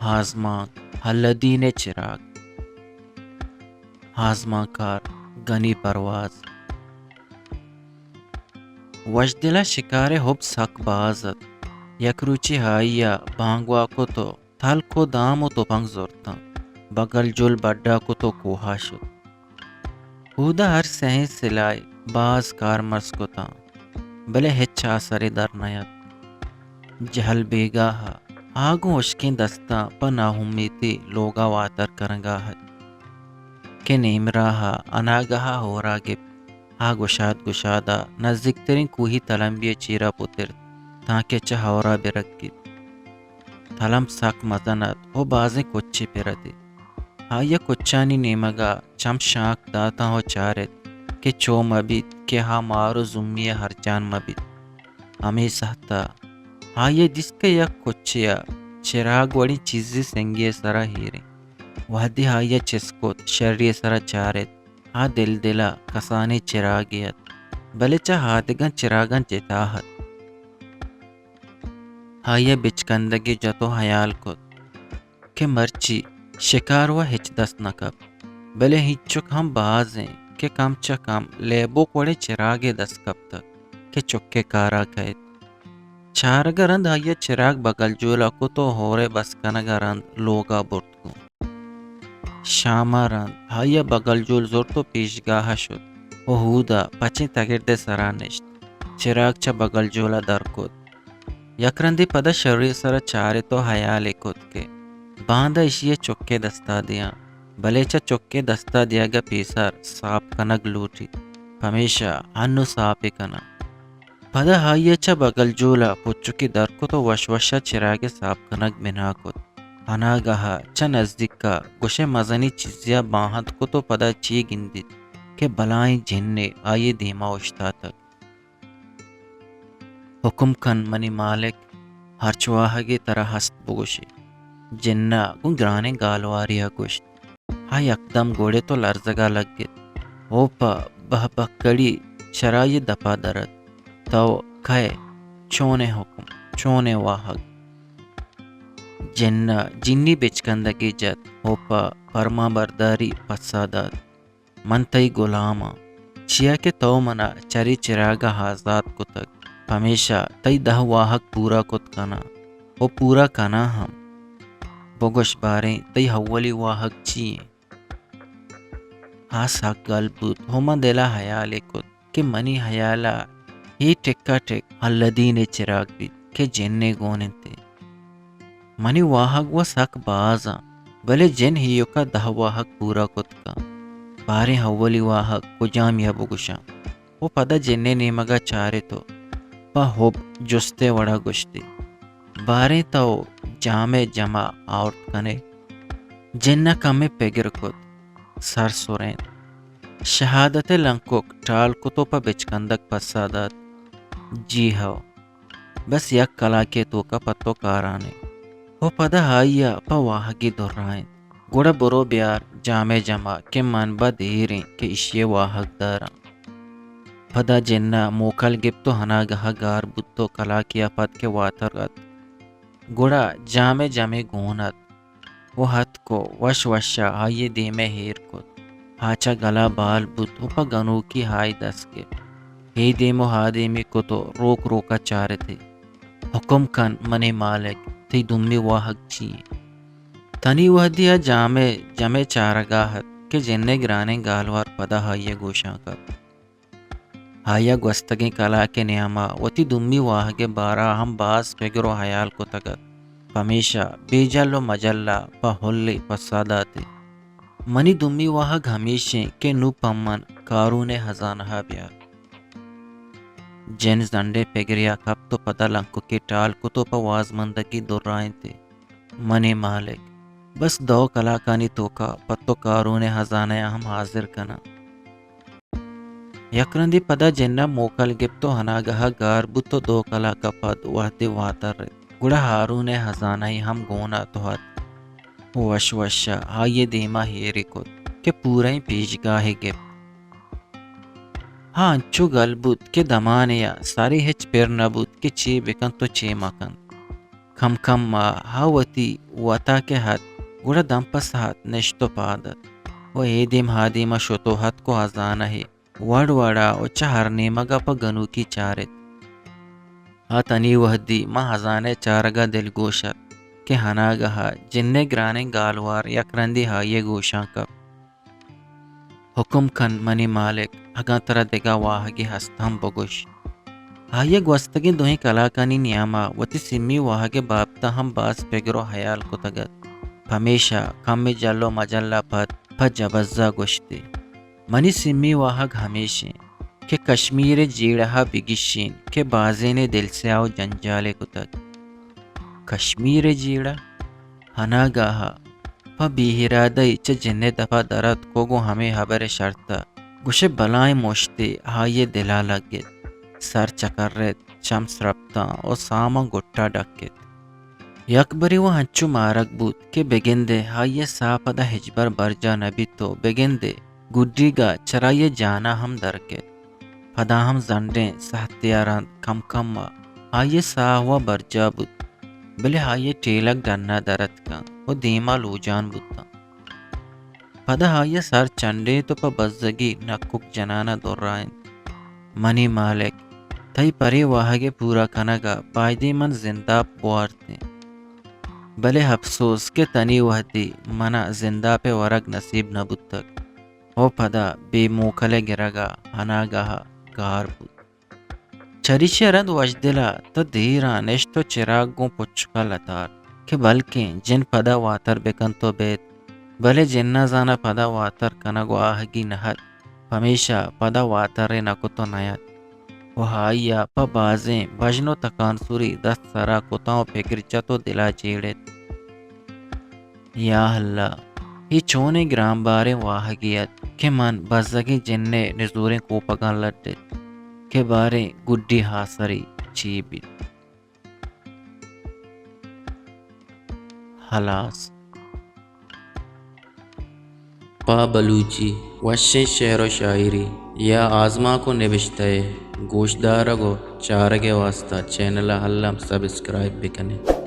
آزمانک، الدین ءِ چراگ۔ آزمانکار، گنی پرواز۔ وشدل ءَ شکار ءِ حب سک باز ات۔ یک روچے آئی ءَ بانگواہ کت ءُ تلک ءُ دام ءُ تپنگ زرتاں۔ بگل جل بڈا کت ءُ کوہ ءَ شت۔ اودا ہر سہیں سلاہ ءَ باز کارمرز کتاں، بلے ہچ آسرے در نیات۔ جہل بیگاہ ءَ آ گوں ہشکیں دستاں پہ ناامیتی لوگ ءَ واتر کنگ ءَ ات کہ نیمراہ ءَ اناگہ ءَ ہور ءَ گپت۔ آ گشاد گشاد ءَ نزیکتریں کوہی تلمبی ءِ چیر ءَ پترت تانکہ چہ ہور ءَ بہ رکیت۔ تلمب سک مزن ات ءُ بازیں کچے پر ات۔ آئی ءَ کچانی نیمگ ءَ چم شانک داتاں ءُ چارت کہ چو مہ بیت کہ آ مار ءُ زمی ءَ ہرجان مہ بیت۔ ہمے ساہت ءَ آئی ءَ دیست کہ یک کچے ءَ چراگ وڑیں چیزے سنگے ءِ سرا ایر انت۔ وہدے آئی ءَ چست کت، شری ءِ سرا چارت، آ دل دل ءَ کسانیں چراگے ات، بلے چہ آدگہ چراگاں جتا ات۔ آئی ءَ بچکندگے جت ءُ ہیال کت کہ مرچی شکار ءَ ہچ دست نہ کپت، بلے اینچک ہم باز انت کہ کم چہ کم لیبوک وڑیں چراگے دست کپتگ کہ چک ءِ کار ءَ کئیت۔ چارگ ءَ رند آئی ءَ چراگ بگل جول ءَ کت ءُ ہور ءِ بس کنگ ءَ رند لوگ ءَ برت گوں۔ شام ءَ رند آئی ءَ بگل جول زرت ءُ پیشگاہ ءَ شت ءُ ہود ءَ پچیں تگرد ءِ سرا نشت۔ چراگ چہ بگل جول ءَ در کت۔ یک رندے پدا شری ءِ سرا چارت ءُ ہیالے کت کہ باندا ایشی ءَ چک ءِ دستا دیاں، بلے چہ چک ءِ دستا دیگ ءَ پیسر ساپ کنگ لوٹیت، پمیشا ہنو ساپے کناں۔ پدا آئی ءَ چہ بگل جول ءَ پچکے در کت ءُ وش وش ءَ چراگ ءِ ساپ کنگ بنا کت۔ اناگہ ءَ چہ نزیک ءَ گوش ئے مزنیں چیزے ءَ باہند کت ءُ پدا چے گندیت کہ بلاہیں جنے آئی ءِ دیم ءَ اوشتاتگ۔ حکم کن منی مالک، ہرچ واہگے ترا ہست بگوش ئے۔ جن ءَ گوں گرانیں گالوارے ءَ گوشت۔ آ یکدم گوڑت ءُ لرزگ ءَ لگت۔ او پہ بہبکڑی شرآئی ءِ دپ ءَ در ات۔ تو کئے؟ چونیں حکم؟ چونیں واہگ؟ جن ءَ جنی بچکندگے جت ءُ پہ پرمانبرداری پسہ دات۔ من تئی گلام آں، چیا کہ تو من ءَ چرے چراگ ءَ آزات کتگ، پمیشا تئی دہ واہگ پورا کت کناں ءُ پورا کناں ہم۔ بگوش باریں تئی اولی واہگ چی انت؟ آ سک گل بوت ءُ من دل ءَ ہیالے کت کہ منی ہیال ءَ اے ٹک ءَ ٹک الدین ءِ چراگ بیت کہ جنے گون انت۔ منی واہگ وَ سک باز آں، بلے جن ایوک ءَ دہ واہگ پورا کت کنت۔ باریں اولی واہگ کجامی ءَ بگوشاں؟ ءُ پدا جن ءِ نیمگ ءَ چارت ءُ پہ حب جست ءِ وڑ ءَ گوشت ئے، باریں تو جام ءِ جم ءَ آورت کن ئے؟ جن ءَ کمے پگر کت، سر سرینت۔ شہادت ءِ لنکک ٹال کت ءُ پہ بچکندگ پسہ دات، جی ہو، بس یک کلاکے ءِ توک ءَ پہ تو کاران ایں۔ ءُ پدا آئی ءَ پہ واہگے درائینت، گڑا برو بیار جام ءِ جم ءَ کہ من بہ دیر ایں کہ ایشی ءِ واہگ داراں۔ پدا جن ءَ موکل گپت ءُ اناگہ ءَ گار بوت ءُ کلاکے ءَ پد کہ واتر ات، گڑا جام ءِ جم ئے گون ات ءُ اتک ءُ وش وش ءَ آئی ءِ دیم ءَ ایر کت۔ آ چہ گل ءَ بال بوت ءُ پہ گنوکی آئی دست گپت۔ اے دیم ءُ آ دیمی کت ءُ روک روک ءَ چارت ئے۔ حکم کن منی مالک، تئی دومی واہگ چی انت؟ تنی وہدی آ جام ءِ جم ءِ چارگ ءَ ات کہ جن ءِ گرانیں گالوار پدا آئی ءِ گوشاں کپت۔ آئی ءَ گوستگیں کلاک ءِ نیام ءَ وتی دومی واہگ ءِ بارہ ءَ ہم باز پگر ءُ ہیال کتگ ات، پمیشا بے جل ءُ مجل ءَ پہ ہلے پسہ دات ئے، منی دومی واہگ ہمیش انت کہ نوں پہ من کارون ءِ ہزانہ ءَ بیار۔ جن زنڈیں پگرے ءَ کپت ءُ پدا لنککے ٹال کت ءُ پہ وازمندگی درائینت ئے۔ منی مالک، بس دو کلاکانی توک ءَ پہ تو کارون ءِ ہزانہ ءَ ہم حاضر کناں۔ یک رندے پدا جن ءَ موکل گپت ءُ اناگہ ءَ گار بوت ءُ دو کلاک ءَ پد وہدے واتر ات، گڑا ہارون ءِ ہزانہ ئے ہم گون ات ءُ ات ءُ وش وش ءَ آئی ءِ دیم ءَ ایرے کت کہ پورئیں پیشگاہے گپت۔ آ انچو گل بوت کہ دمانے ءَ سرے ہچ پر نہ بوت کہ چے بہ کنت ءُ چے مہ کنت۔ کم کم ءَ آ وتی وتا کہ ات، گڑا دم پہ ساعت نشت ءُ پاد ات ءُ اے دیم ءَ آ دیم ءَ شت ءُ اتک ءُ ہزانہ ءِ وڑ وڑ ءَ ءُ چہ ہر نیمگ ءَ پہ گنوکی چارت۔ آ تنی وہدی ماں ہزانہ ءِ چارگ ءَ دلگوش ات کہ اناگہ ءَ جن ءِ گرانیں گالوار یک رندی آئی ءِ گوشاں کپت۔ حکم کن منی مالک، اگاں ترا دگہ واہگے ہست ہم بگوش۔ آئی ءَ گوستگیں دوئیں کلاکانی نیام ءَ وتی سیمی واہگ ءِ بابت ءَ ہم باز پگر ءُ ہیال کتگ ات۔ پمیشا کمے جل ءُ مجل ءَ پد پہ جبز ءَ گوشت ئے، منی سیمی واہگ ہمیش انت کہ کشمیر ءِ جیڑہ ءَ بگیشین کہ بازینے دلسیاہ ءُ جنجالے کتگ۔ کشمیر ءِ جیڑہ؟ اناگاہ ءَ پہ بے ارادہ ئی چہ جن ءِ دپ ءَ در اتک ءُ گوں ہمے ہبر ءِ شرت ءَ گوش ئے بلائیں مشتے آئی ءِ دل ءَ لگت، سر چکرت، چم سرپتاں ءُ ساماں گٹ ءَ ڈکت۔ یک برے وَ انچو مارگ بوت کہ بگندے آئی ءِ ساہ پدا ہچبر برجاہ نہ بیت ءُ بگندے گڈیگ ءَ چرائی ءِ جان ءَ ہم در کیت۔ پدا ہم زنڈیں سہتے ءَ رند کم کم ءَ آئی ءِ ساہ وَ برجاہ بوت، بلے آئی ءِ ٹیلگ ڈن ءَ در اتکاں ءُ دیم ءَ لوجان بوتاں۔ پدا آئی ءِ سر چنڈیت ءُ پہ بزگی نکک جنان ءَ درائینت، منی مالک، تئی پرے واہگ ءِ پورا کنگ ءَ بائدیں من زنداپ بوارتیں، بلے اپسوز کہ تنی وہدی من ءَ زنداپ ءِ ورگ نصیب نہ بوتگ۔ ءُ پدا بے موکل ءِ گرگ ءَ اناگاہ ءَ گار بوت۔ چریشی ءَ رند وشدل ءَ تہ دیراں نشت ءُ چراگ گوں پچک ءَ لتارت کہ بلکیں جن پدا واتر بکنت ءُ بیت، بلے جن ءَ زاناں پدا واتر کنگ واہگی نہ ات، پمیشا پدا واترے نہ کت ءُ نیات ءُ آئی ءَ پہ بازیں بژن ءُ تکانسری دست سر ءَ کتاں ءُ پگر جت ءُ دل ءَ جیڑت۔ یا اللہ، اے چونیں گرانباریں واہگے ات کہ من بزگیں جن ءِ نزوریں کوپگاں لڈت کہ باریں گڈی آسرے چی بیت۔ ہلاس۔ پہ بلوچی وشیں شعر ءُ شاعری یا آزمانک ءُ نبشتہ ءِ گوشدارگ ءُ چارگ ءِ واستہ چینل ءَ الم سبسکرائب بکن ات۔